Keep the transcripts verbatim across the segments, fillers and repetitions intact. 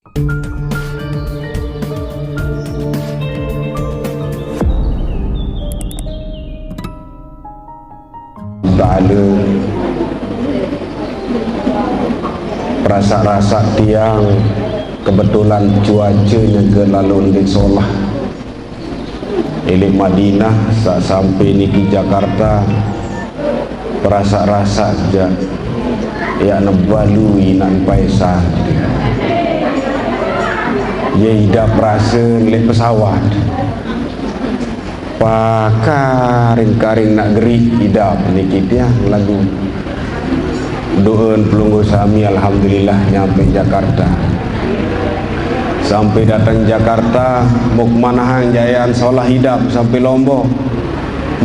Ta'ala perasak-rasak tiang, kebetulan cuaca nyegel lalu di solah. Ilik Madinah, sa sampai niki Jakarta, perasak-rasak ja, ya nebalu inan paisan. Ya idap rasa ngelik pesawat. Pakaring-karing nak gerik idap niki tiang lagu. Doa pelungguh sami, alhamdulillah, nyampai Jakarta. Sampai datang Jakarta, muk manahang jayaan solah idap sampai Lombok.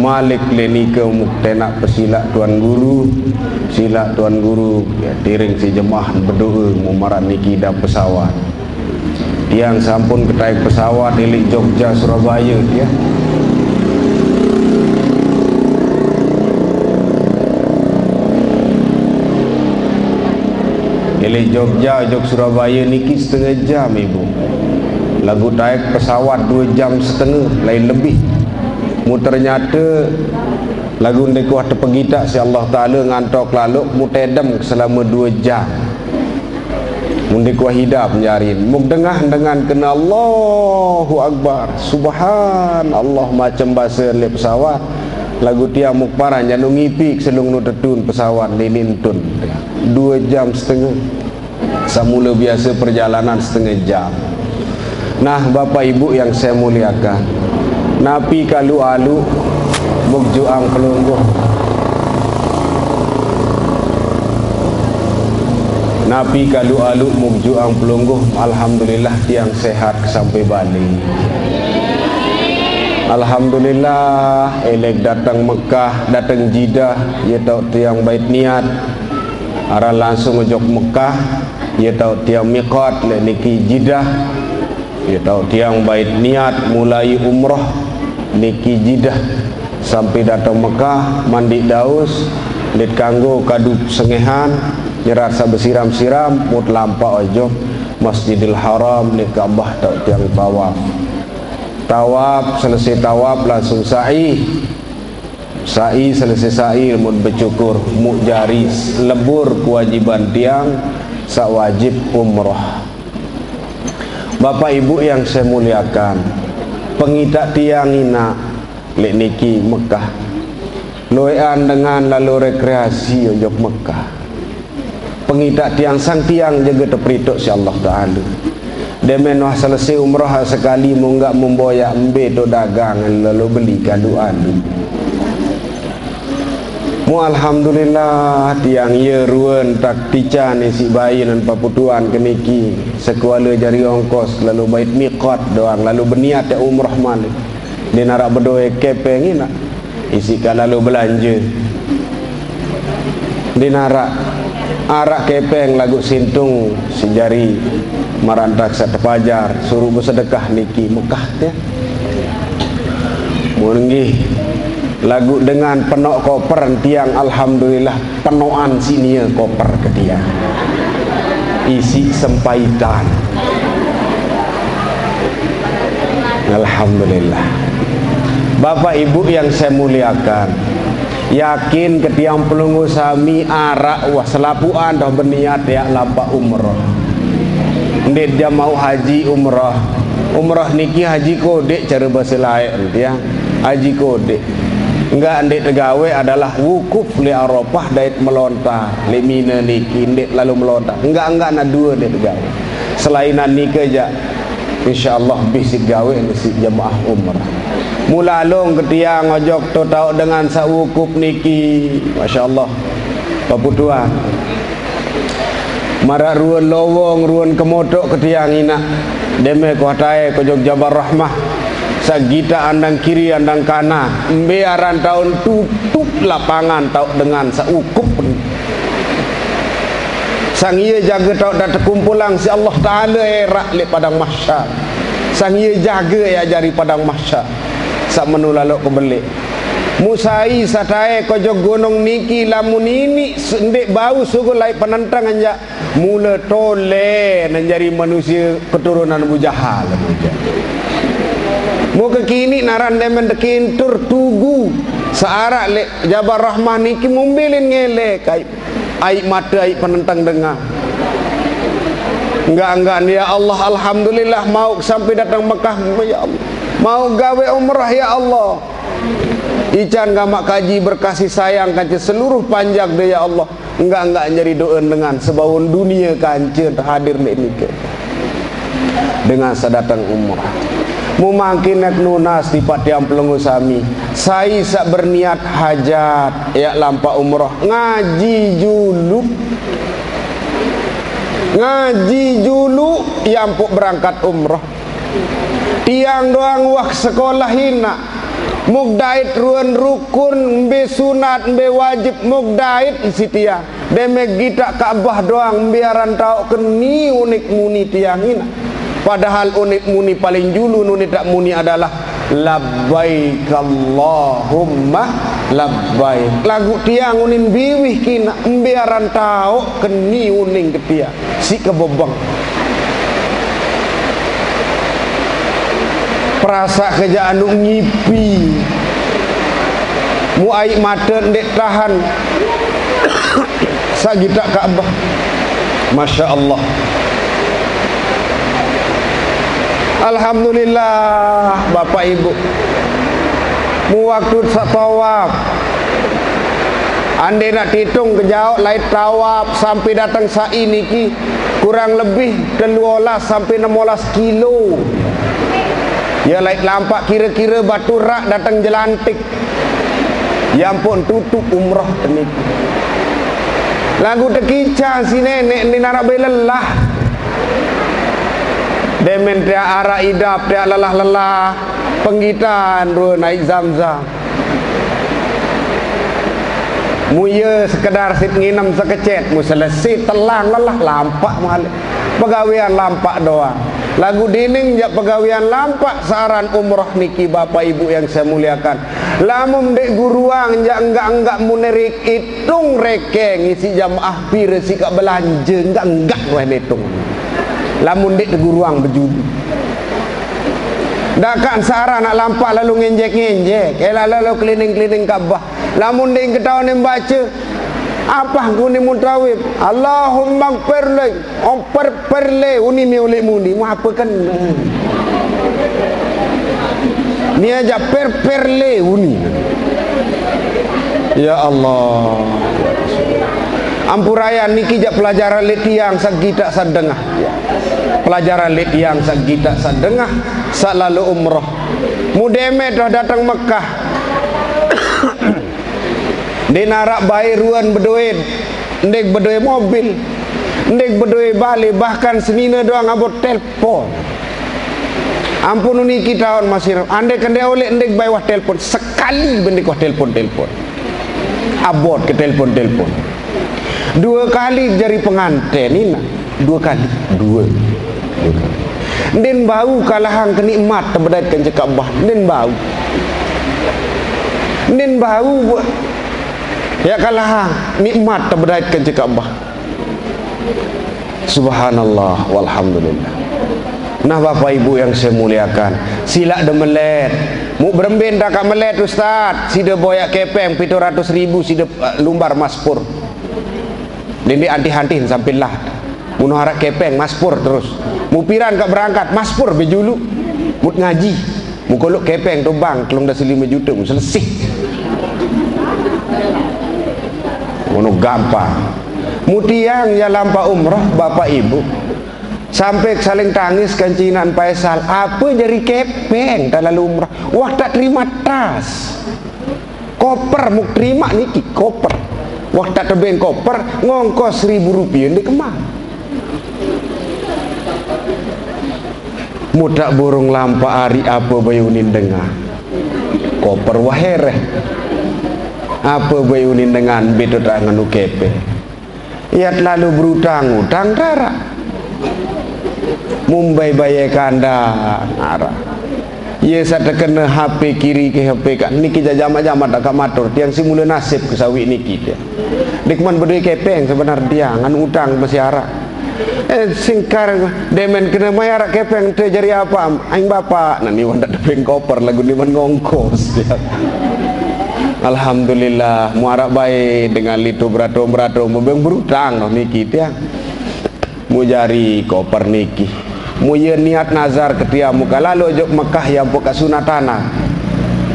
Malik le nika muk tenak pesilak Tuan Guru, silak Tuan Guru, ya, tiring si jemaah berdoa mumarat niki idap pesawat. Tiang sampun ketai pesawat ilik Jogja Surabaya, ya. Ilik Jogja jok Surabaya niki setengah jam, Ibu. Lagu taik pesawat dua jam setengah, lain lebih. Mu ternyata lagu ndekuah tepegitak si Allah Ta'ala ngantok laluk mu tedem selama dua jam. Mun dikuah idap nyarin. Muk dengah dengan kena Allahu Akbar. Subhanallah, macam bahasa le pesawat. Lagu tiang muk paran janu ngipi selung nu tetun pesawat di nintun. Dua jam setengah. Samula biasa perjalanan setengah jam. Nah, Bapak Ibu yang saya muliakan, napi kalu alu muk juang pelungguh. Napi kalu alu muk juang pelungguh, alhamdulillah tiang sehat sampai balik. Alhamdulillah, elek datang Mekah, datang Jidah, ya tau tiang bait niat. Arah langsung ojok Mekah, ya tau tiang miqat, lek niki Jidah. Ya tau tiang bait niat mulai umrah niki Jidah sampai datang Mekah, mandi daus, lit kanggo kadu sengehan, nyerat sa besiram-siram, mut lampak ojok Masjidil Haram, lit Ka'bah tau tiang tawaf. Tawaf, selesai tawaf langsung sa'i. Sa'i, selesai sa'i, mun becukur, muk jari lebur kewajiban tiang, sa wajib umrah. Bapak Ibu yang saya muliakan, pengitak tiang inak lek niki Mekah. Loean dengan lalu rekreasi ojok Mekah. Pengitak tiang sang tiang jaga teperituk si Allah Ta'ala. Demen wah selesai umrah sekali munggak memboyak embe tu dagang lalu beli kalu alu. Mu alhamdulillah, tiang ye ruen tak tican isi bayi nan paputuan ke niki. Sekuala jari ongkos lalu bait miqat doang, lalu beniat ya umrah malik. Dia narak bedoe kepeng ina. Isi ka lalu belanja. Dia narak arak kepeng lagu sintung si jari marantak sa tepajar, suruh bersedekah niki Mekah ya. Mun nggih, lagu dengan penok koper tiang, alhamdulillah, penokan sinia koper ke tiang. Isi sempaitan. Alhamdulillah. Bapak Ibu yang saya muliakan, yakin ke tiang pelungguh sami arak wah selapuan dah berniat ya lampak umrah. Ndik jamaah haji umrah. Umrah niki haji kodik cara bahasa lain tiang. Haji kodik. Enggak ndik tegawe adalah wukuf li Arafah dait melontar. Li Mina niki ndik lalu melontar. Enggak, enggak nak dua ndik tegawe. Selainan nika ja, insyaallah bih sit gawe nasi jamaah umrah. Mula long ke tiang ojok tu tau dengan sa wukuf niki. Masyaallah. Paputuan. Marak ruan lowong, ruan kemotok ke tiang inak. Deme ko hatai ko jog Jabal Rahmah. Sagita andang kiri, andang kana. Embe aran taun tutup lapangan tau dengan saukup. Sang ia jaga tau dak tekumpulang si Allah Ta'ala erak lek padang mahsyar. Sang ia jaga ya jari padang mahsyar. Sak menu lalok kebelik. Mu sai satae kojok gonong niki lamun ini se-, ndeq bau sugul laeq penenteng anjaq mule tole nenjari manusie keturunan Abu Jahal, Abu Jahal. Mu kekini naran demen tekintur tugu searaq leq Jabal Rahmah niki mumbilin ngeleq aiq, aiq mate, aiq penenteng dengan. Enggak, enggak, ya Allah, alhamdulillah, mauq sampai dateng Mekah, ya Allah. Mauq gawe umrah, ya Allah. Ican gamaq kaji berkasih sayang kance seluruh panjak de, ya Allah. Enggak-enggak jari do'en dengan sebawon dunie kance hadir leq nike. Dengan saq dateng umrah. Mu mangkin neq nunas tipaq tiang pelungguh sami. Sai saq berniat hajat, yaq lampaq umrah, ngaji julu. Ngaji julu, yaq mpoq berangkat umrah. Tiang doang uwah sekolah inaq. Muq dait ruen rukun, mbe sunat, mbe wajib, muq dait siq tiang. Deme gitaq Ka'bah doang mbe aran taoq keni unik muni tiang inaq. Padahal unik muni paling julu nunitaq muni adalah, "Labbaik Allahumma labbaik." Laguq tiang unin biwih kinaq mbe aran taoq keni uning ke tiang. Siq kebebeng. Perasaq ke jaq anuq ngipi. Mu aiq mate ndeq tahan. Saq gitaq Ka'bah. Masya Allah. Alhamdulillah, Bapak Ibu. Mu waktu saq tawaf. Ande naq titung ke jaoq lait tawaf sampai dateng sa'i niki kurang lebih telu olas sampai enem olas kilo. Ya, lait lampaq kire-kire Batu Rak dateng Jelantik. Ya ampun, tutup umrah teniku. Laguq tekican siq Neneq, ndeq naraq bae lelah. Demen teaq araq idap, teaq lelah-lelah, penggitan ruen aiq Zamzam. Mu ye sekedar sit nginem sekecet, mu selesai telang lelah, lampaq malik. Pegawean lampaq doang. Laguq dening jaq pegawean lampaq searan umrah niki, Bapak Ibu yang saya muliakan. Lamun ndeq guruang jaq enggak-enggak mu nerik itung rekeng isiq jamaah pire sikaq belanje, enggak-enggak weh nitung. Lamun ndeq teguruang bejulu. Dakaq saq aran naq lampaq lalu ngenjek-ngenjek, eh, lalu kelining-kelining Ka'bah. Lamun ndeq ketaon bace, apah kuni mutawif? Allahumma gfirli, oh, per-, perle, uni mi uleq muni, mu ape kene? Ni aja per-, perle, uni. Ya Allah. Ampurayan niki jaq pelajaran leq tiang saq gitaq saq dengah. Pelajaran leq tiang saq gitaq saq dengah, saq lalo umrah. Mu deme toh dateng Mekah. Ndeq naraq bae ruen bedoe, ndeq bedoe mobil, ndeq bedoe bale, bahkan senine doang abot telpon. Ampun niki taun masih, ande ke ndeq oleq ndeq bae wah telpon, sekali be ndeq wah telpon-telpon. Abot ke telpon-telpon. Due kali jari penganten inaq. Due kali. Due. Due kali. Ndeqn bau kalahang ke nikmat tebedait kance Ka'bah. Ndeqn bau. Ndeqn bau, Bu. Ya kalahang nikmat tebedait kance Ka'bah. Subhanallah, walhamdulillah. Nah, Bapak Ibu yang saya muliakan, silaq de melet. Mu berembe ndeq kaq melet, Ustaz? Side boyaq kepeng pitu ratus ribu, side, eh, lumbar maspur. Ndeq antih-antih sampe lah. Mun araq kepeng, maspur terus. Mu piran kaq berangkat, maspur be julu. Mut ngaji. Mu koloq kepeng to bank, telung dase lime jute, mu selesih. Ngono gampang. Mu tiang ya lampaq umrah, Bapak Ibu. Sampe saling tangis kance inaqn Faisal. Ape jari kepeng, tak lalu umrah. Wah, tak terima tas. Koper, muk terimaq niki, koper. Wah, tak tebeng koper, ngongkos seribu rupiah ndeq kemah. Mutak burung lampaq ari, ape bae unin dengan. Koper wah ereh. Ape bae unin dengan, mbe to tak ngenu kepeng. Yat lalu berutang-utang, raraq. Mumbai baye kandang, araq. Ye satekena H P kiri ke H P ka, niki jajamak-jamak tak ka matur, tiang si mula nasib ke sawi niki tiang. Dek man bedoi kepeng sebenar tiang, anu utang masih arak. Eh, singkar, demen kena mai arak kepeng te jari apa? Aing bapak, nah ni wan dak tepeng koper lagu ni man ngongkos tiang. Alhamdulillah, muarak bae dengan litu berato-berato, mebeng berutang noh niki tiang. Mujari koper niki. Mu ye niat nazar ke tiang muka lalu ojok Mekah yang poka sunatana.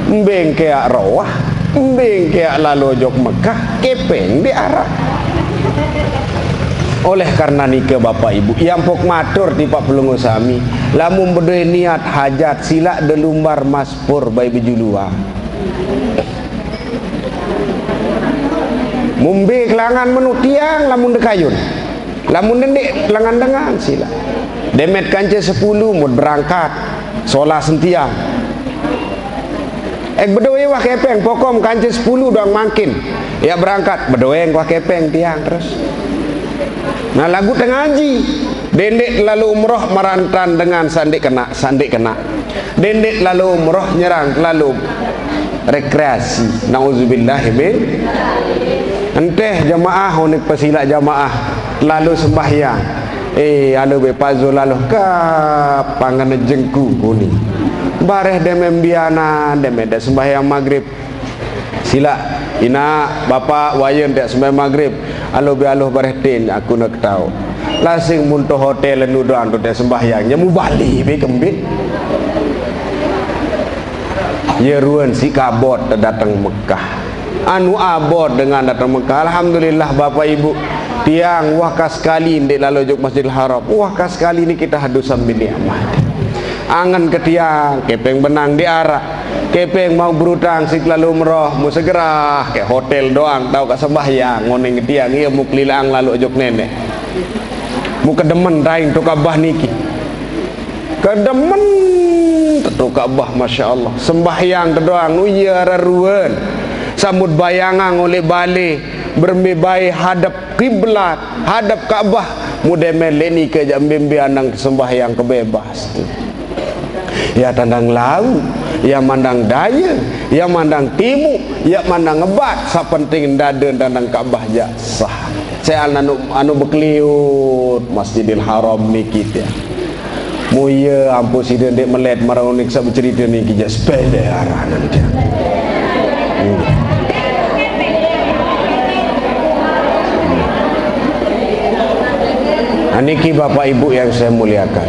Mbeng keak roah, mbeng keak lalu ojok Mekah, kepeng di arak. Oleh karena nike Bapak Ibu, yang pok matur tipak pelungguh sami, lamun bedoi niat hajat silak delumbar maspur bai bejulua. Mumbe kelangan menu tiang lamun dekayun. Lamun dendek lengan dengan sila. Demet kanca sepuluh mut berangkat. Sola sentiang. Ek bedoe wah kepeng, pokom kanca sepuluh doang mangkin. Ya berangkat, bedoe wah kepeng tiang terus. Nah, lagu tengaji. Dendek lalu umroh merantan dengan sandik kena, sandik kena. Dendek lalu umroh nyerang lalu rekreasi. Nauzubillah min. Enteh jamaah unik pesilak jamaah lalu sembahyang. Eh, anu be pazo lalu ka pangan jengku kuni. Bareh deme mbiana, deme de sembahyang maghrib. Silak, ina, bapak, wayen tiak sembahyang maghrib. Alo be aloh bareh tin, aku nak tau. Lasing munto hotel nu doang tu tiak sembahyang. Nya mu bali be kembit. Ye ruen si kabot datang Mekah. Anu abot dengan datang Mekah. Alhamdulillah, Bapak Ibu. Tiang wah ka sekali ndik lalu juk Masjidil Haram. Wah ka sekali ni kita hadu sambil nikmat. Angan ke tiang, kepeng benang di arak. Kepeng mau berutang si lalu umroh, mu segera ke hotel doang, tau ka sembahyang, ngoning ke tiang, iya mu kelilang lalu juk nenek. Mu kedemen daing tu Ka'bah niki. Kedemen tetu Ka'bah, Masya Allah. Sembahyang te doang, nu iya reruen. Sambut bayangan oleh bale, berembe bae hadap kiblat, hadap Ka'bah. Mu demen lek nike jak mbe-mbe anang sembahyang kebebas. Ya tandang lau, ya mandang daya, ya mandang timu, ya mandang ngebat. Sa penting dada tandang Ka'bah jak sah. Seal anu, anu bekeliut Masjidil Haram niki tiang. Mu ye ampu sida ndik melet marang unik sa becerita niki jak sepele aranan tiang. Hmm. Nah, niki Bapak Ibu yang saya muliakan.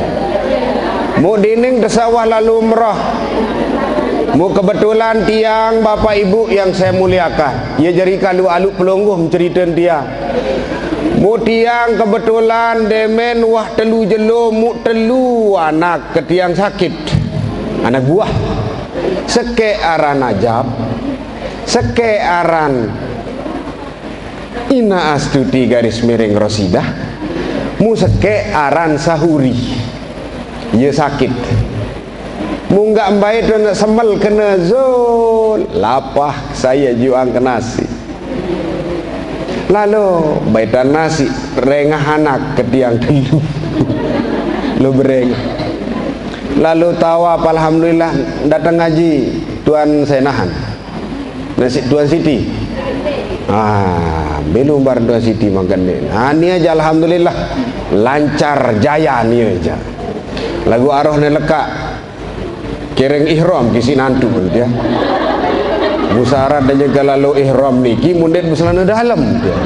Mu dining tesawah lalu umrah. Mu kebetulan tiang Bapak Ibu yang saya muliakan. Ia jari kalu alu pelungguh mencerita tiang. Mu tiang kebetulan demen wah telu jelo mu telu anak ke tiang sakit. Anak buah. Seke aran Ajab. Seke aran Ina Astuti garis miring Rosidah. Mu seke aran Sahuri. Ia sakit. Munggak mbai tu nak semel kena zul. Lapah saya juang ke nasi. Lalu, baitan nasi, rengah anak ke tiang telu. Lu berengah. Lalu tawap, alhamdulillah, datang ngaji Tuan Senahan. Nasi Tuan Siti. Ah, belum bar Tuan Siti makan ni. Ah, ni aja alhamdulillah. Lancar jaya ni aja. Lagu aroh ni lekak. Kereng ihram kisi nantu dia. Musarat dan jaga lalu ihram niki mundet beselana dalam dia.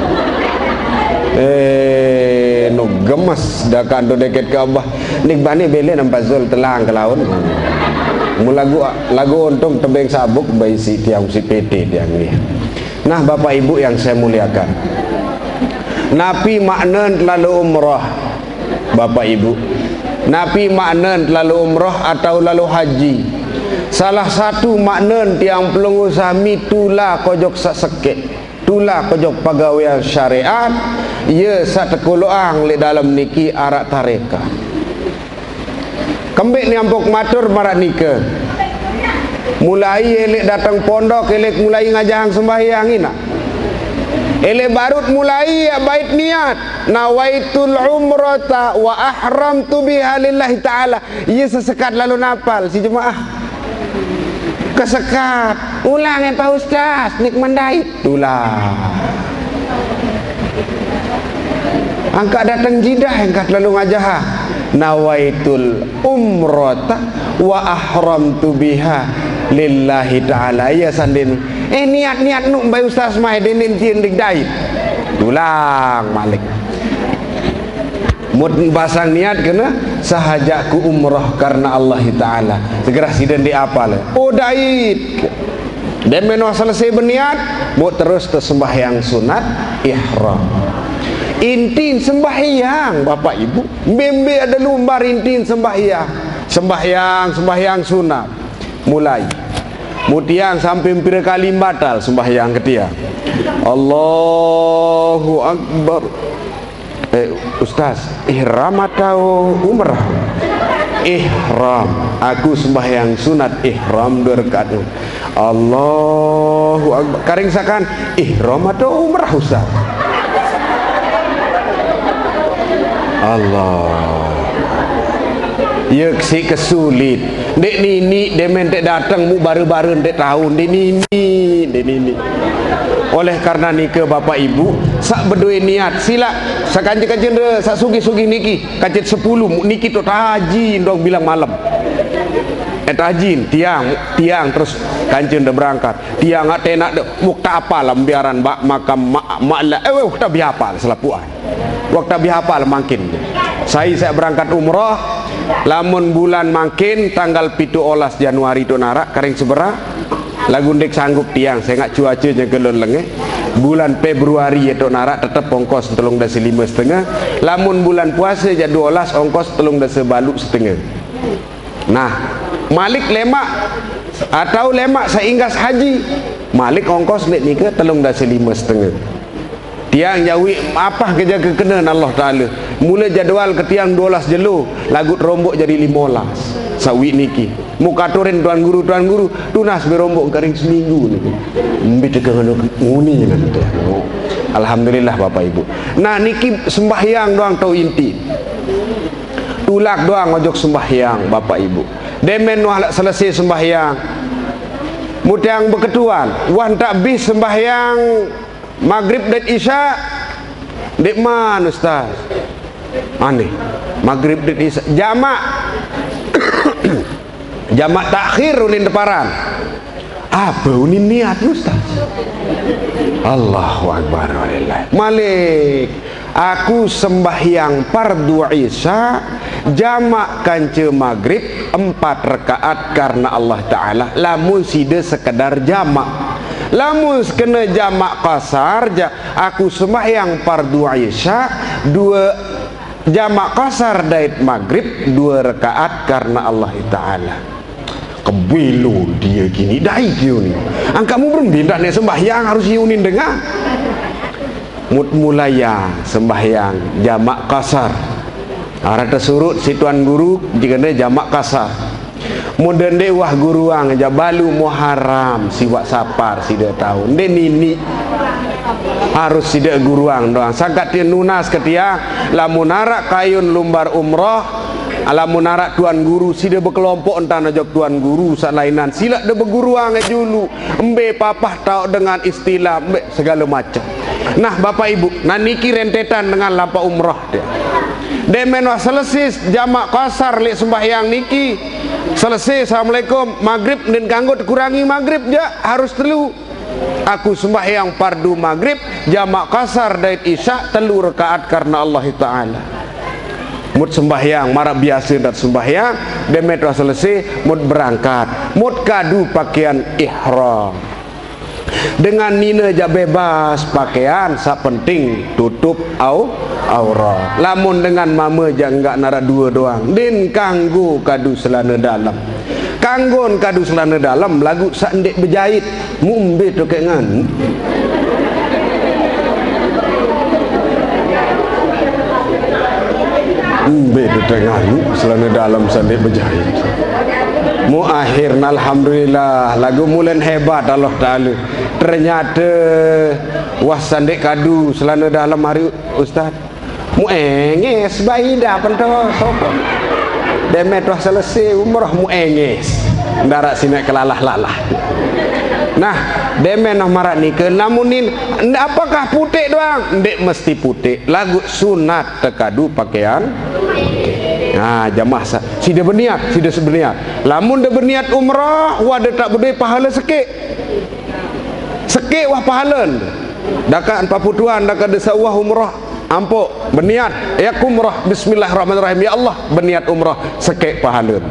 Eh, no gemes dah kanto deket Ka'bah. Nik bani bele nampak zul telang ke laun. Mu lagu, lagu untung tebeng sabuk baisi tiang si P T tiang ni. Nah, Bapak Ibu yang saya muliakan. Napi makna lalu umrah, Bapak Ibu? Napi makna lalu umrah atau lalu haji? Salah satu makna tiang pelungguh sami tula kojok saseke, tula kojok pegawaian syariat, ye satekoloang lek dalam niki arak tareka. Kembik ni ampuk matur marak nike. Mulai elek datang pondok, elek mulai ngajahang sembahyang ina. Elek barut mulai ya bait niat. Nawaitul umrata wa ahramtu biha lillahi ta'ala. Iya sesekat lalu napal si jemaah. sekat. Ulang, eh, Pak Ustaz, nik mendait. Ulang. Angkat datang jidah, angkat lalu ngajah. Nawaitul umrata wa ahramtu biha lillahi ta'ala. Ya sandin. Eh, niat-niat nuk bai Ustaz mai dinin tin dik dait. Ulang malik. Mut basang niat kena, sahajak ku umrah karena Allah Ta'ala. Segera siden di apal. Oh, dait. Demen wah selesai berniat, mut terus te sembahyang sunat ihram. Intin sembahyang, Bapak Ibu. Bembe ada lumbar intin sembahyang. Sembahyang, sembahyang sunat. Mulai. Mutiang sampai pira kali batal sembahyang ketia. Allahu Akbar. Eh, Ustaz, ihram atau umrah? Ihram. Aku sembahyang sunat ihram dua rakaat. Allahu Akbar. Karing sakan, ihram atau umrah, Ustaz? Allah. Ya, si kesulit. Dek nini, demen dek datang mu baru-baru dek tahun. Dek nini, dek nini. Oleh karena nika, Bapak Ibu, sak bedue niat, sila, sak kanci-kanci de, sak sugi-sugi niki, kancit sepuluh, mu niki tu taji, dong bilang malam. Eh, tajin, tiang, tiang terus kancin de berangkat. Tiang ngak tenak de, muk tak apa lah biaran bak makam mak, mak lah, eh, weh, tak biapa lah selapuan. Waktu bihapal makin. Saya, saya berangkat umrah, lamun bulan makin tanggal pitu olas Januari tu narak, karing sebera. Lagu ndik sanggup tiang, saya ngak cuaca nya kelon lenge. Bulan Februari tu narak tetap ongkos telung dasa lima setengah. Lamun bulan puasa ja dua olas, ongkos telung dasa balu setengah. Nah, malik lemak atau lemak seinggas haji, malik ongkos dek nika telung dasa lima setengah. Tiang jawi apa kerja kekena Allah Ta'ala. Mula jadual ke tiang dua belas jelo, lagu terombok jadi lima belas. Sawi niki. Mukaturin tuan guru, tuan guru, tunas berombok kering seminggu niki. Mbi teka nganu nguni ngan tu. Alhamdulillah, Bapak Ibu. Nah, niki sembahyang doang tau inti. Tulak doang ojok sembahyang, Bapak Ibu. Demen wah lak selesai sembahyang. Mutiang beketuan, wah tak bis sembahyang Maghrib dan Isya, dek man, Ustaz? Aneh. Maghrib dan Isya. Jamak. Jamak takhir unin deparan. Apa unin niat, Ustaz? Allahu Akbar, walillah. Malik. Aku sembahyang fardu Isya, jamak kanca Maghrib, empat rakaat karena Allah Ta'ala, lamun sida sekedar jamak. Lamun sekena jamak kasar, ja-, aku sembahyang fardu Isya, dua jamak kasar dait Maghrib, dua rakaat karena Allah Ta'ala. Kebelo dia kini, dai kio ni. Angkat mu berembe dah nek sembahyang harus iunin dengar. Mut mulaya sembahyang jamak kasar. Arah tesurut si tuan guru, jika ne jamak kasar. Muda ndek wah guruang ja balu Muharram, siwak Sapar, sida tahu. Ndek nini harus sida guruang doang. Sangkat tiang nunas ke tiang, lamun arak kayun lumbar umrah, lamun arak tuan guru, sida bekelompok entan ajak tuan guru, sak lainan. Silak de beguruang julu. Embe papah tau dengan istilah, embe segala macam. Nah, Bapak Ibu, nah niki rentetan dengan lampa umrah dia. Demen wah selesai jamak kasar lek sembahyang niki. Selesai, Assalamualaikum, Maghrib, nin kanggo kurangi Maghrib ja, harus telu. Aku sembahyang fardu Maghrib, jamak kasar dait Isya, telu rakaat karena Allah Ta'ala. Mut sembahyang, marak biasa dat sembahyang, demen wah selesai, mut berangkat, mut kadu pakaian ihram. Dengan nina ja bebas pakaian, sak penting tutup au-, aurat. Lamun dengan mama ja enggak nara dua doang, din kanggo kadu selana dalam. Kanggon kadu selana dalam lagu sak ndek bejait. Mu embe tu kek nganu. Embe tu kek nganu selana dalam sak ndek bejait. Mu akhirna alhamdulillah, lagu mulen hebat Allah Ta'ala. Ternyata wah sak ndek kadu selana dalam hari Ustaz. Mu enges, baida pento sopo. Demen wah selesai umrah mu enges. Ndak araq sineq kelalah-lalah. Nah, deme noh maraq nike, lamun nin-, apakah puteq doang? Ndeq mesti puteq, laguq sunat tekadu pakaian. Nah, jamaah sa-, side beniat, side beniat. Lamun de beniat umrah, wah de taq bedoe pahale sekeq. Sekeq wah pahalen. Dakaq paputuan, dakaq de saq wah umrah. Ampoq, beniat, ya umrah, bismillahirrahmanirrahim. Ya Allah, beniat umrah, sekeq pahalen.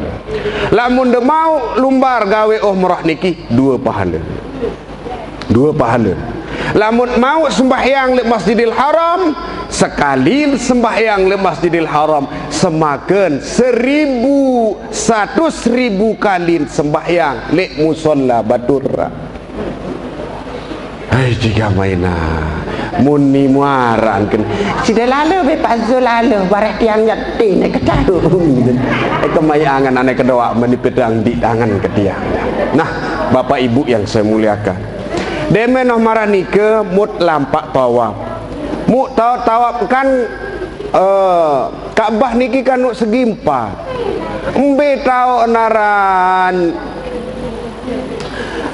Lamun de mauq lumbar gawe umrah niki, due pahalen. Due pahalen. Lamun mauq sembahyang leq Masjidil Haram, sekali sembahyang leq Masjidil Haram, semaken seribu, satus ribu kali sembahyang leq musalla Batur. Hai, tiga maina. Mun ni muaran ken. Side lalo be Pak Zul lalo, bareh tiang nyetin, eh, ketahu. Eh, kemai angen ane kedoa meni pedang di tangan ke tiang. Nah, Bapak Ibu yang saya muliakan. Deme noh maraq nike mut lampaq tawaf. Mut tawaf, tawaf kan, eh, Ka'bah niki kan nuk segi empat. Mbe taoq naran,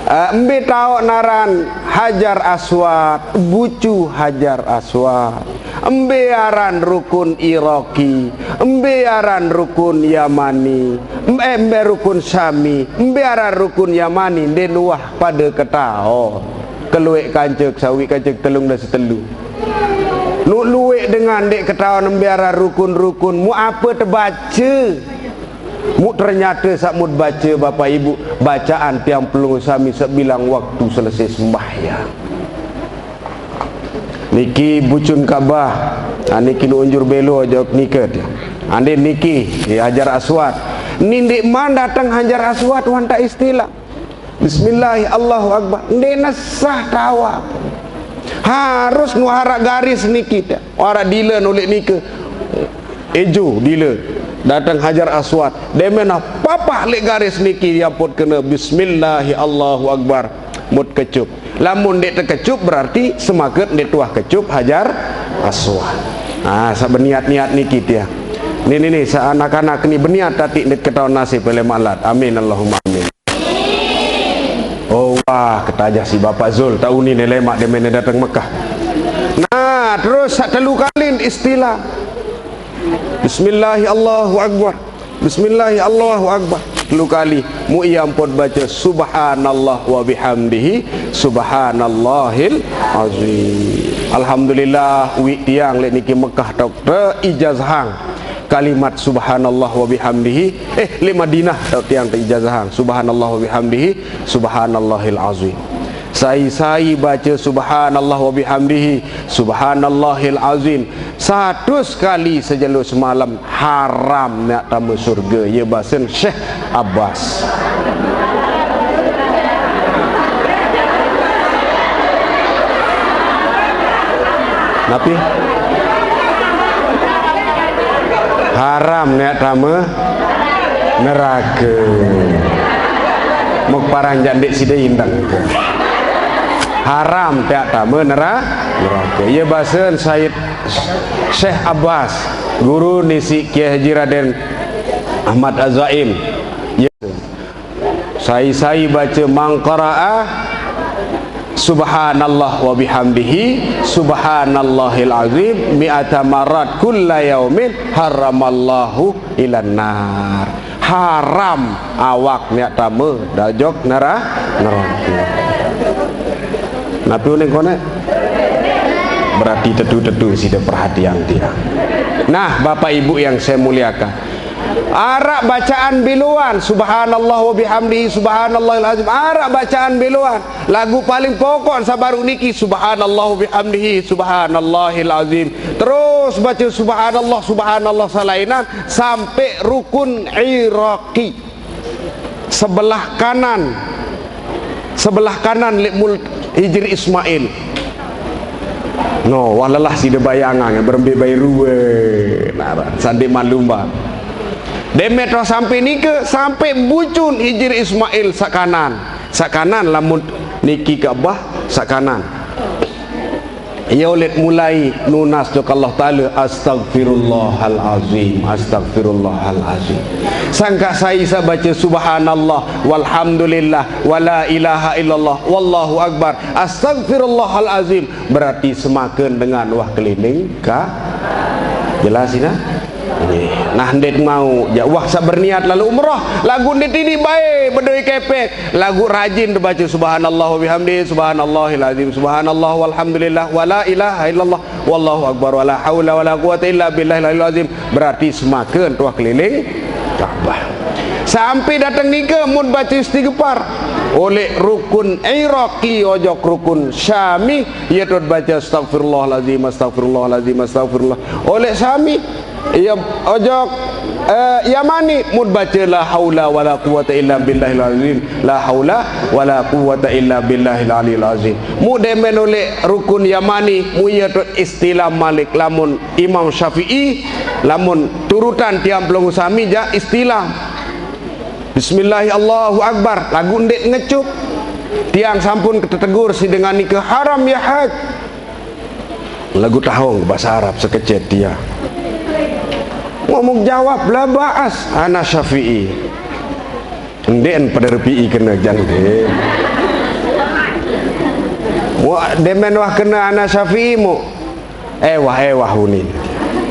eh, mbe taoq naran Hajar Aswad, bucu Hajar Aswad. Mbe aran rukun Iraqi, mbe aran rukun Yamani, mbe, mbe rukun Syami, mbe aran rukun Yamani, ndeq nuah pade ketaoq. Kelueq kancek sawi kancek telung dase telu. Nuk lueq dengan ndeq ketaoq mbe aran rukun-rukun, muq ape tebace? Muq ternyate saq mut bace, Bapak Ibu, bacaan tiang pelungguh sami sebilang waktu selesai sembahyang. Niki bucun Ka'bah. Ah, niki nu unjur belo ojok nike. Andin niki, ya, Hajar Aswad. Ni ndeqman dateng Hajar Aswad, wantaq istilah. Bismillah, Allahu Akbar. Ndeq nesah tawaf. Harus nu araq garis niki, tiang. Araq dile nuleq nike. Ejo dile. Dateng Hajar Aswad. Deme nah papah leq garis niki, yamput kene Bismillah, Allahu Akbar. Mut kecup. Lamun ndeq tekecup berarti semaket ndeq tuah kecup Hajar Aswad. Nah, saq beniat-niat niki tiang. Ni, ni, ni, saq anak-anak ni beniat tatiq ndeq ketaoq nasib lemaq lat. Amin, Allahumma amin. Oh, wah, ketajah si Bapak Zul, taq unin lemaq demene dateng Mekah. Nah, terus saq telu kalin istilah. Bismillahi Allahu Akbar. Bismillahi Allahu Akbar. Telu kali. Muq ie ampun bace subhanallah wa bihamdihi, subhanallahil azim. Alhamdulillah, uiq tiang leq niki Mekah taoq teijazahang kalimat subhanallah wa bihamdihi. Eh, leq Madinah taoq tiang teijazahang subhanallah wa bihamdihi, subhanallahil azim. Sai-sai bace subhanallah wa bihamdihi, subhanallahil azim satus kali sejelo semalem, haram neaq tame surge, ye basen Syekh Abbas. Napi? Haram neaq tame nerake. Muk parang jaq ndeq side indeng. Haram teaq tame nera-, nerake. Ye basen Said Syekh Abbas, guru nisi Kiai Haji Raden Ahmad Azaim. Ye. Sai-sai bace man qara'a subhanallah wa bihamdihi, subhanallahil azim, mi'ata marrat kulla yaumin, haramallahu ilan nar. Haram awak neaq tame dajok nera-, nerake. Napi uning koneq? Berarti tetu-tetu side perhatian tiang. Nah, Bapak Ibu yang saya muliakan, araq bacaan beloan, subhanallah wa bihamdihi, subhanallahil azim. Araq bacaan beloan. Laguq paling pokok sabaruq niki, subhanallah wa bihamdihi, subhanallahil azim. Terus bace subhanallah, subhanallah salainan sampai rukun Iraqi. Sebelah kanan. Sebelah kanan leq mul Hijri Ismail. No, wah lelah side bayangang, berembe bai rue. Nah, sande malum, Bang. Deme toh sampai nike, sampai bucun Hijri Ismail saq kanan. Saq kanan lamun niki Ka'bah, saq kanan. Ia ulit mulai nunas tu ka Allah Ta'ala, "Astagfirullahal azim, astagfirullahal azim." Sangka sai sa baca subhanallah, walhamdulillah, wala ilaha illallah, wallahu akbar, astagfirullahal azim, berarti semakan dengan wah keliling ka. Jelas ina? Nggih. Nah, ndet mau ja wah sa berniat lalu umrah, lagu ndet ini bae bedoi kepek. Lagu rajin dibaca subhanallah wa bihamdi, subhanallahil azim, subhanallah walhamdulillah, wala ilaha illallah, wallahu akbar, wala haula wala quwata illa billahil aliyil azim. Berarti semakan tuah keliling Ka'bah. Sampai datang nika mun baca istighfar. Oleh rukun Iraqi ojok rukun Syami, ia tut baca astagfirullahalazim, astagfirullahalazim, astagfirullah. Oleh Syami, ia ojok eh, Yamani, mut baca la haula wala quwata illa billahil azim. La haula wala quwata illa billahil aliyil azim. Mut demen oleh rukun Yamani, mu ia tut istilah malik lamun Imam Syafi'i, lamun turutan tiang pelunggu Syami ja istilah. Bismillahi Allahu Akbar, lagu ndet ngecup. Tiang sampun ketetegur si dengan nika haram ya haj. Lagu tahong bahasa Arab sekecet dia. Ngomong jawab la baas, ana Syafi'i. Nden pada repi'i kena jande. Wa demen wah kena ana Syafi'i mu. Ewah, ewah unin.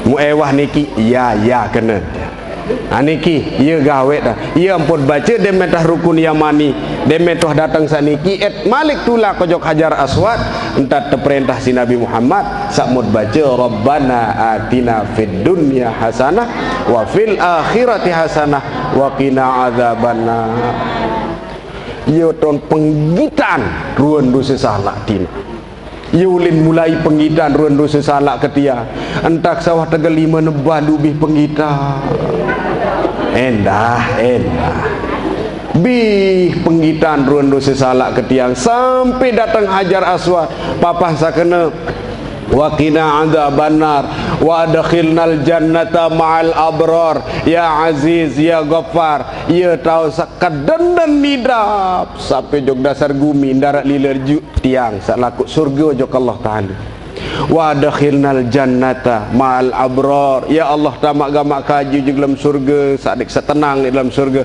Mu ewah niki, ya, ya kena. Aniki, ia gawe ta. Ia ampun baca demen tah rukun Yamani, demen tuah datang saniki, et malik tulak ojok Hajar Aswad, entat teperintah si Nabi Muhammad, sak mut baca, "Rabbana atina fid dunya hasanah, wa fil akhirati hasanah, wa qina adzabannar." Ia ton penggitan ruan dosa salak tina. Ia ulin mulai penggitan ruan dosa salak ke tiang. Entak sawah tegal lima nebah lubih penggitan. Endah, endah. Bih penggitan ruan dosa salak ke tiang. Sampai datang Hajar Aswad. Papah sakena. Wa qina adzabannar. Wa adkhilnal jannata ma'al abrar. Ya Aziz, ya Ghaffar. Ya tau sakadenden nidap. Sampai jok dasar gumi, darat liler juk. Tiang sak laku surga ojok Allah Ta'ala. Wa adkhilnal jannata ma'al abrar. Ya Allah, tamak gamak kaji ujung dalam surga, sadik setenang di dalam surga.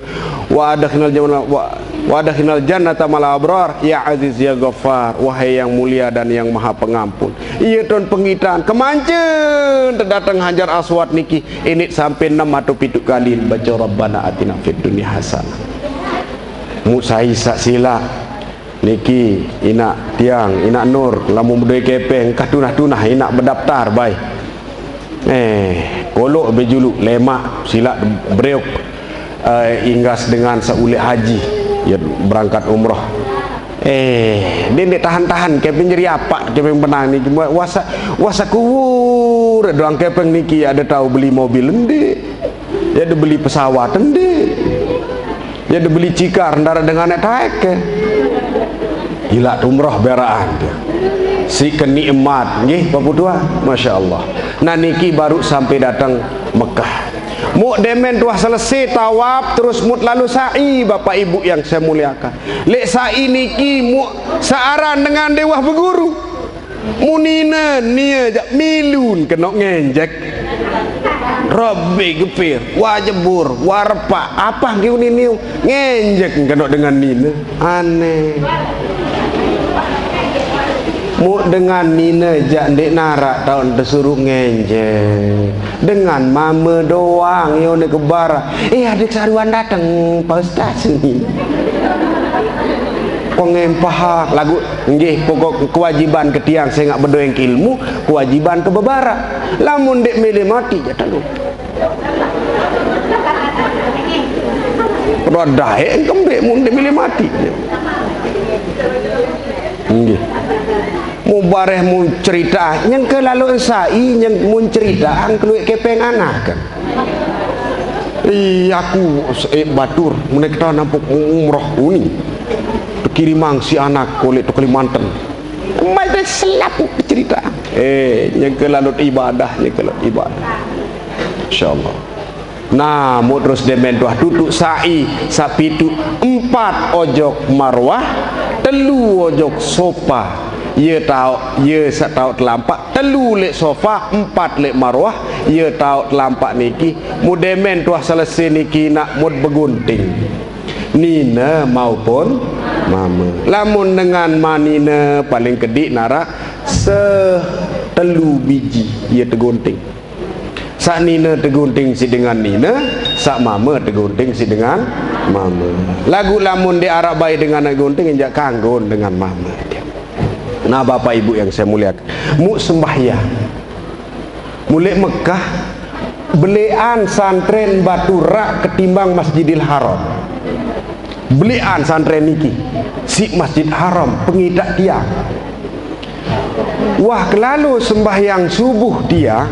Wa adkhilnal jannata, wa, wa adkhilnal jannata ma'al abrar. Ya Aziz, ya Ghaffar. Wahai yang mulia dan yang maha pengampun. Ia ton pengitan. Kemancen terdatang Hajar Aswad niki. Ini sampai enam atau pitu kali baca Rabbana atina fid dunya hasanah. Musai sak sila. Niki, inak tiang, inak Nur, lamun bedoi kepeng, engkah tunah-tunah, inak bedaftar, bai. Eh, kolok bejulu, lemak, silak bereuk, eh, inggas dengan seulik haji, ya berangkat umrah. Eh, dia ndak tahan-tahan, kepeng jadi apa, kepeng benang ni, cuma wasa, wasa kuwur, doang kepeng niki ada tahu beli mobil, ndak. Ya ada beli pesawat, ndak. Ya dibeli cikar, ndara dengan taek ke. Gila umrah beraan dia. Si kenikmat, nggih, Bapak Tua, Masya Allah. Nah, niki baru sampai datang Mekah. Muk demen tuah selesai tawaf, terus mut lalu sa'i, Bapak Ibu yang saya muliakan. Lek sa'i niki muk searan dengan dewah beguru. Munina nia jak milun kena ngenjek. Rabbi gepir, wajebur, warpa, apa kiu niniu ngenjek kena dengan nina. Aneh. Mu dengan nina jak ndik narak taun tersuruh ngenjek. Dengan mama doang yo ni kebara. Eh, adik saruan datang, Pak Ustaz ni. Kau ngempah lagu. Nggih, pokok kewajiban ke tiang sengak bedoeng ke ilmu, kewajiban ke bebara. Lamun dek milih mati, ya telu. Roh daek kembek mun dek milih mati. Nggih. Mu bareh mun cerita, nyengke lalu ensai, nyeng mun cerita, angkeluik kepeng anak kan. Ih, aku seik batur, menek kita nampak umrah uni. Tekirimang si anak kolek tu Kalimantan. Mai teh selap cerita. Eh, nyengke lalut ibadah, nyengke lalut ibadah. Insyaallah. Nah, mu terus demen tuah tutuk sa'i, sapitu, empat ojok Marwah, telu ojok Sopa. Ye taoq, ye saq taoq telampak, telu leq Sofa, empat leq Marwah, ye taoq telampak niki, mun demen tuah selese niki naq mut begunting. Nine maupun mame. Lamun dengan manine paling kediq naraq setelu biji ye tegunting. Saq nine tegunting siq dengan nine, saq mame tegunting siq dengan mame. Laguq lamun ndeq araq bae dengan gunting, enjaq kanggon dengan mame. Nah, Bapak Ibu yang saya muliakan, muq sembahyang. Muq leq Mekah, beleqan santren Batu Rak ketimbang Masjidil Haram. Beleqan santren niki siq Masjid Haram, pengitaq tiang. Wah, kelalo sembahyang subuh tiang,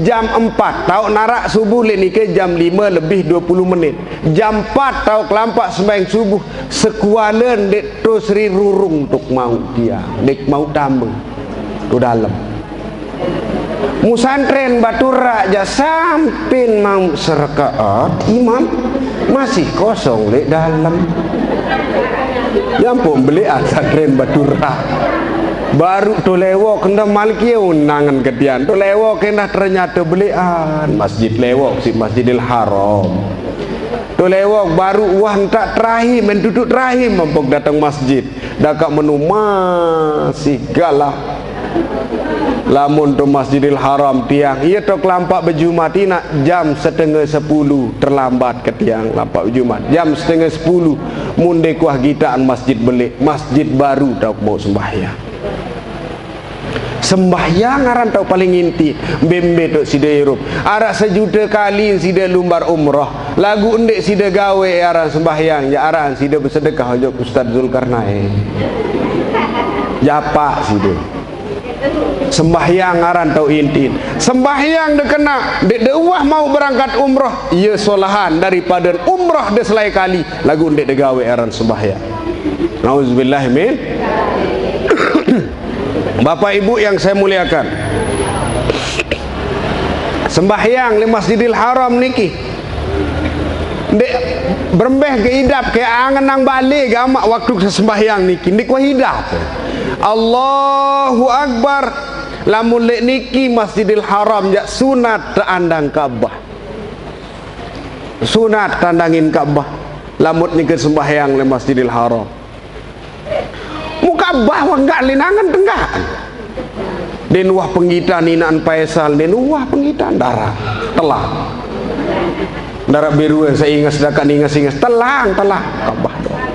jam empat. Taoq naraq subuh leq nike jam lime lebih due puluh menit. Jam empat taoq kelampak sembahyang subuh, sekuale ndeq to serirurung tuk mauq tiang, ndeq mauq tame. To dalem. Muq santren Batu Rak jaq sampin mauq serekaat, imam masih kosong leq dalem. Ya ampun, beleqan santren Batu Rak. Baruq to lewoq endah maliq ie nangen ke tiang. To lewoq endah ternyate beleqan. Masjid lewoq siq Masjidil Haram. To lewoq baruq wah entaq terahim, en tutuq terahim ampok dateng masjid. Dakaq menu masih galah. Lamun to Masjidil Haram tiang, ie to kelampak bejumat inaq jam setenge sepulu, terlambat ke tiang lampak bejumat. Jam setenge sepulu, mun ndeq kuah gitaqan masjid beleq, masjid baru taoq mauq sembahyang. Sembahyang aran taoq paling inti, mbe-mbe toq side irup. Araq sejute kali side lumbar umroh, laguq ndeq side gawe aran sembahyang, jaq aran side besedekah ojok Ustaz Zulkarnain. Japaq side. Sembahyang aran taoq intin. Sembahyang de kenaq, ndeq de uwah mauq berangkat umroh, ie solahan daripade umroh de selae kali, laguq ndeq de gawe aran sembahyang. Nauzubillah min. Bapak Ibu yang saya muliakan, sembahyang leq Masjidil Haram niki ndeq berembeh ke idap ke angen nang bale gamaq waktu sembahyang niki. Ndeq wah idap. Allahu Akbar. Lamun leq niki Masjidil Haram jaq sunat teandang Ka'bah. Sunat tandangin Ka'bah. Lamun nike sembahyang leq Masjidil Haram. Muq Ka'bah wah enggak lenangen tenggak. Ndeqn uwah penggitan inaqn Faisal, ndeqn uwah penggitan ndaraq. Telang. Ndaraq berue seinges dakaq ninges-inges. Telang, telang. Ka'bah doang.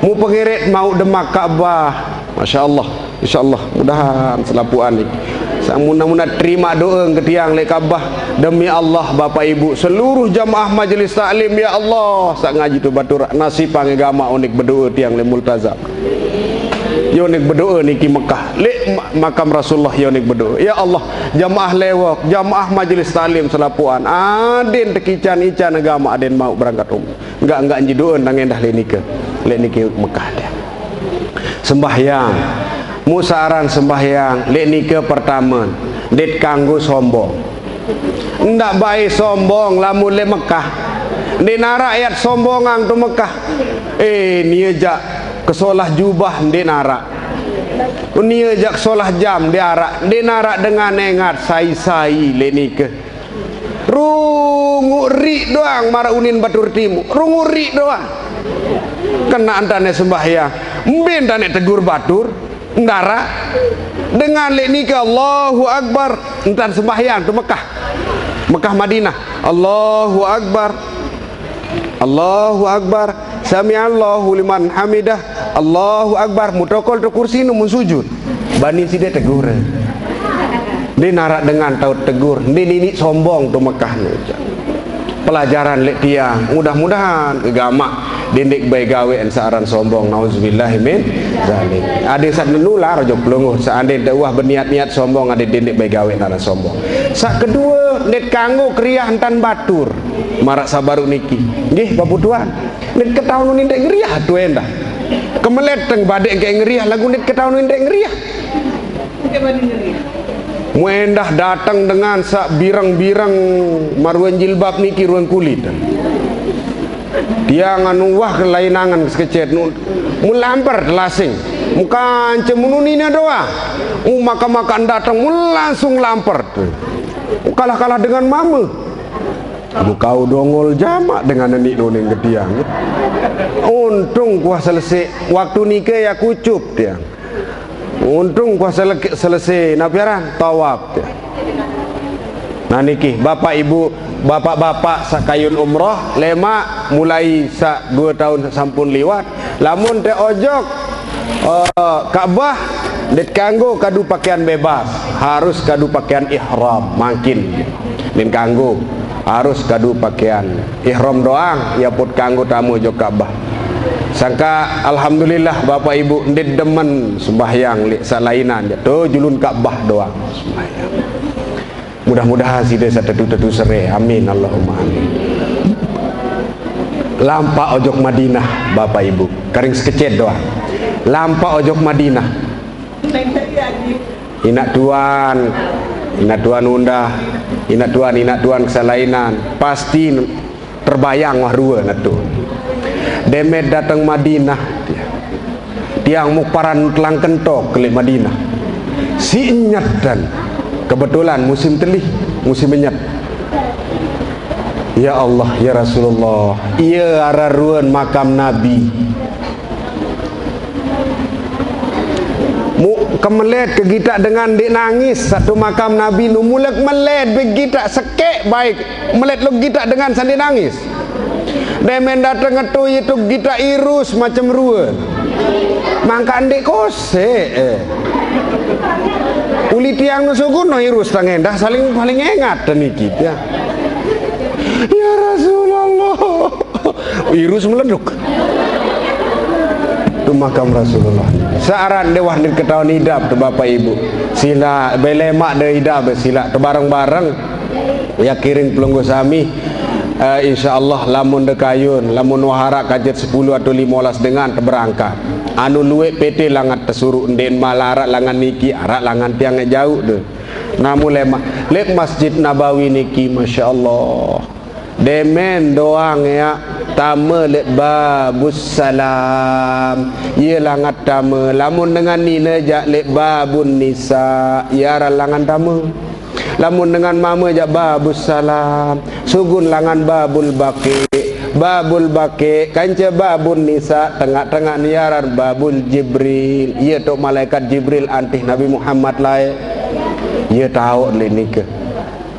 Muq pengirit mauq demak Ka'bah. Masya Allah. Insya Allah, mudahan selapuqan niki. Saq muna-muna terimaq doe ke tiang leq Ka'bah. Demi Allah, Bapak Ibu, seluruh jamaah majelis taklim, ya Allah, saq ngaji to Batu Rak, nasipang gamaq onik bedoe tiang leq Multazam. Ye onik bedoe niki Mekah, leq ma-, makam Rasulullah ye onik bedoe. Ya Allah, jamaah lewoq, jamaah majelis taklim selapuqan, aden tekican-ican gamaq aden mauq berangkat umroh. Enggak, enggak njedoen tang endah leq nike. Leq nike Mekah de. Sembahyang. Muq saq aran sembahyang leq nike pertame, ndeq kanggo sombong. Ndaq bae sombong lamun leq Mekah. Ndeq naraq yat sombongang to Mekah. Eh, nie jaq kesolah jubah ndeq naraq. Nie jaq kesolah jam ndeq araq. Ndeq naraq dengan engat sai-sai leq nike. Runguq riq doang maraq unin batur timuq. Runguq riq doang. Kenaq entane sembahyang. Mbe entane tegur batur? Ndaraq. Dengan leq nike Allahu Akbar. Entan sembahyang to Mekah. Mekah Madinah. Allahu Akbar. Allahu Akbar. Sami'allahu liman hamidah. Allahu Akbar. Muq tokol to kursine mun sujud. Bani side tegur. Ndeq naraq dengan taoq tegur. Ndeq niniq sombong to Mekah ne. Pelajaran leq tiang. Mudah-mudahan ke gamaq dendeq bae gaweqn saq aran sombong. Nauzubillahi min zalik. Adeq saq nenular ojok pelungguh. Seandene ndeq uwah beniat-niat sombong, adeq dendeq bae gaweqn aran sombong. Saq kedue, ndeq kanggo keriah entan batur. Maraq saq baruq niki. Nggih, Bapak Tuan. Ndeq ketaun unin ndeq ngeriah to endah. Kemelet teng badeq engke ngeriah, laguq ndeq ketaun unin ndeq ngeriah. Muq endah dateng dengan saq bireng-bireng maruen jilbab niki ruen kulit. Tiang anu wah kelainangen sekecet nu, muq lamper telasing. Kance munu nine doang. Mu maka-maka dateng, mu langsung lamper. Kalah-kalah dengan mame. Mu kau dongol jamak dengan nenek doneng getiang. Untung kuah selesai. Waktu nike ya kucup tiang. Untung kuah sele-, selesai. Napi aran? Tawap tiang. Nah niki, Bapak Ibu, bapak-bapak sakayun umroh, lemak mulai sa dua tahun sampun liwat. Lamun te ojok, eh, Ka'bah, ndet kanggo kadu pakaian bebas, harus kadu pakaian ihram, mangkin. Ndet kanggo, harus kadu pakaian ihram doang, ya put kanggo tamu ojok Ka'bah. Sangka alhamdulillah Bapak Ibu ndet demen sembahyang lek salainan, ya to julun Ka'bah doang sembahyang. Mudah-mudahan sida satetu-tetu sere. Amin, Allahumma amin. Lampak ojok Madinah, Bapak Ibu. Karing sekecet doang. Lampak ojok Madinah. Inak tuan, inak tuan undah, inak tuan, inak tuan kesalainan. Pasti terbayang wah rua natu. Demet dateng Madinah, tiang muk paran telang kentok kelik Madinah. Si enyet dan kebetulan musim telih, musim enyet. Ya Allah, ya Rasulullah, iya arah ruan makam Nabi. Mu kemelet ke gitak dengan dek nangis satu makam Nabi nu mulek melet begitak sekek baik. Melet lo gitak dengan sandi nangis. Demen dateng ngetu itu gitak irus macam rua. Mangka ndik kose, eh. Uli tiang nu sugun no irus tangendah saling paling engat dan iki ya. Ya Rasulullah. Irus meleduk. Tu makam Rasulullah. Saaran dewah nit ketahuan idap tu Bapak Ibu. Sila belemak de idap sila tu bareng-bareng. Ya kiring pelungguh sami. Eh, insya Allah lamun de kayun, lamun waharak kajet sepuluh atau lima belas dengan teberangkat. Anu luek P T langat tesuruh nden malarak langan niki, arak langan tiang jauh de. Namu lemak. Lek Masjid Nabawi niki, masya Allah. Demen doang ya, tame lek babus salam. Ye langat tame. Lamun dengan nine jak lek babun nisa, ya aran langan tame. Lamun dengan mame jak babus salam. Sugun langan babul bake. Babul bake, kance babun nisa, tengah-tengah ni aran babul Jibril. Ye tok malaikat Jibril antih Nabi Muhammad lae. Ye tahu lek nike.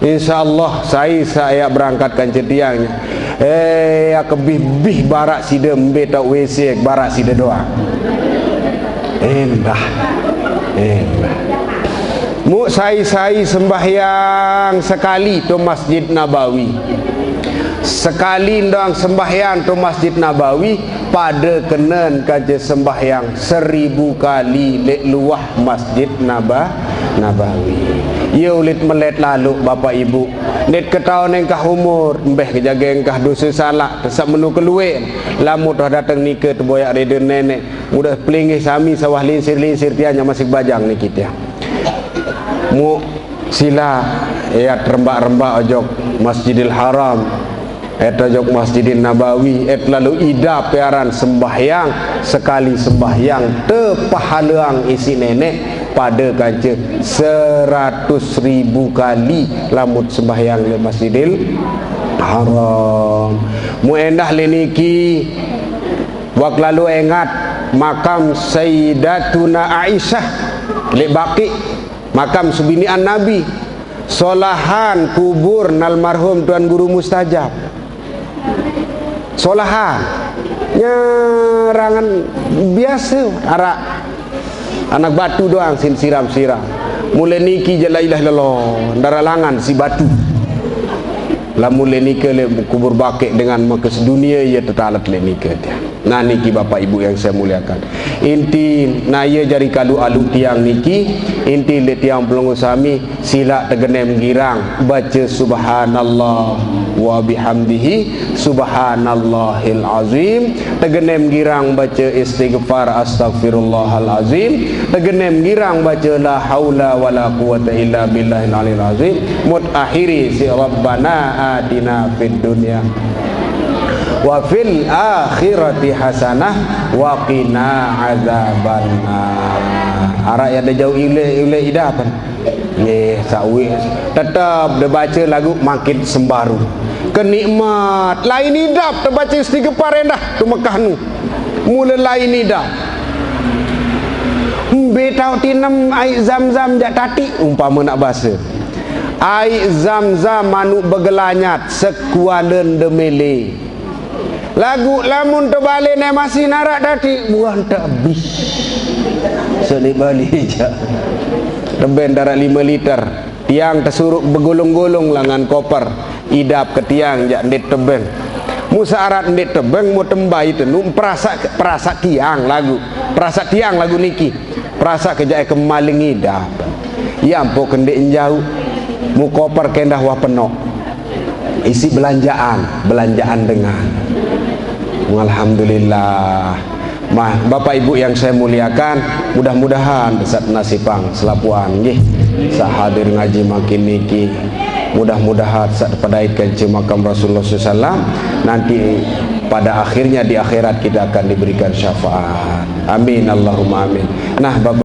Insya Allah, sai saya berangkat kance tiangnya. Eh, ya kebih-bih barak sida mbe tak W C barak sida doang. Endah. Endah. Mu sai-sai sembahyang sekali tu Masjid Nabawi. Sekali ndang sembahyang tu Masjid Nabawi, pada kenen kaja sembahyang seribu kali lek luah Masjid Naba-, Nabawi. Ia ulit melet lalu, Bapak Ibu. Nit ketahuan engkah umur, mbeh kejaga engkah dosa salah, tesap menu keluek. Lamu toh dateng nika teboyak reda nenek. Mudah pelinggih sami sawah linsir-linsir tiang nya masih bajang niki tiang. Mu sila, ya, terembak-rembak ojok Masjidil Haram. Et ojok Masjidin Nabawi, et lalu ida piaran sembahyang, sekali sembahyang tepahaleang isi nenek pada kaca seratus ribu kali lamut sembahyang le Masjidil Haram. Mu endah le niki, wak lalu engat makam Sayyidatuna Aisyah le Baqi. Makam subinian Nabi. Solahan kubur nalmarhum Tuan Guru Mustajab. Solahan. Nyarangan biasa arak anak batu doang sin siram-siram. Mula niki je la ilaha illallah, ndara langan si batu. Lamun le nika le kubur bakek dengan maka sedunia ia tetalet le nika dia. Nah, niki Bapak Ibu yang saya muliakan. Inti, nah, ia jari kalu alu tiang niki, inti le tiang pelunggu sami, sila tegenem girang baca subhanallah wa bihamdihi, subhanallahil azim, tegenem girang baca istighfar astagfirullahal azim, tegenem girang baca la haula wala quwata illa billahil alil azim, mut akhiri si rabbana atina fid dunya Wa fil akhirati hasanah wa qina adzabannar. Araq ya da jauq uleh, uleh idap. Nggih, saq uiq tetep de bace laguq mangkin sembaru. Kenikmat lain idap tebace istighfar endah tu Mekah nu. Mule lain idap. Mbe taoq tinem aiq Zam-Zam jaq tatiq, umpame nak base. Aiq Zam-Zam manuq begelanyat sekualen de mele. Laguq lamun tebale ne masih naraq tatiq, buan tak bis. Seni bali jaq. Teben daraq lime liter. Tiang tesuruq begulung-gulung langan koper. Idap ke tiang jaq ndeq tebeng. Mu saq arat ndeq tebeng, mu tembai tenu, perasaq, perasaq tiang laguq. Perasaq tiang laguq niki. Perasaq ke jaq ke maling idap. Ya ampoq ke ndeq njauq. Mu koper ke endah wah penoq. Isi belanjaan, belanjaan dengan. Alhamdulillah. Mah, Bapak Ibu yang saya muliakan, mudah-mudahan saq nasipang selapuqan nggih. Saq hadir ngaji mangkin niki. Mudah-mudahan saq tepedait kance makam Rasulullah sallallahu alaihi wasallam, nanti pada akhirnya di akhirat kita akan diberikan syafaat. Amin, Allahumma amin. Nah, Bapak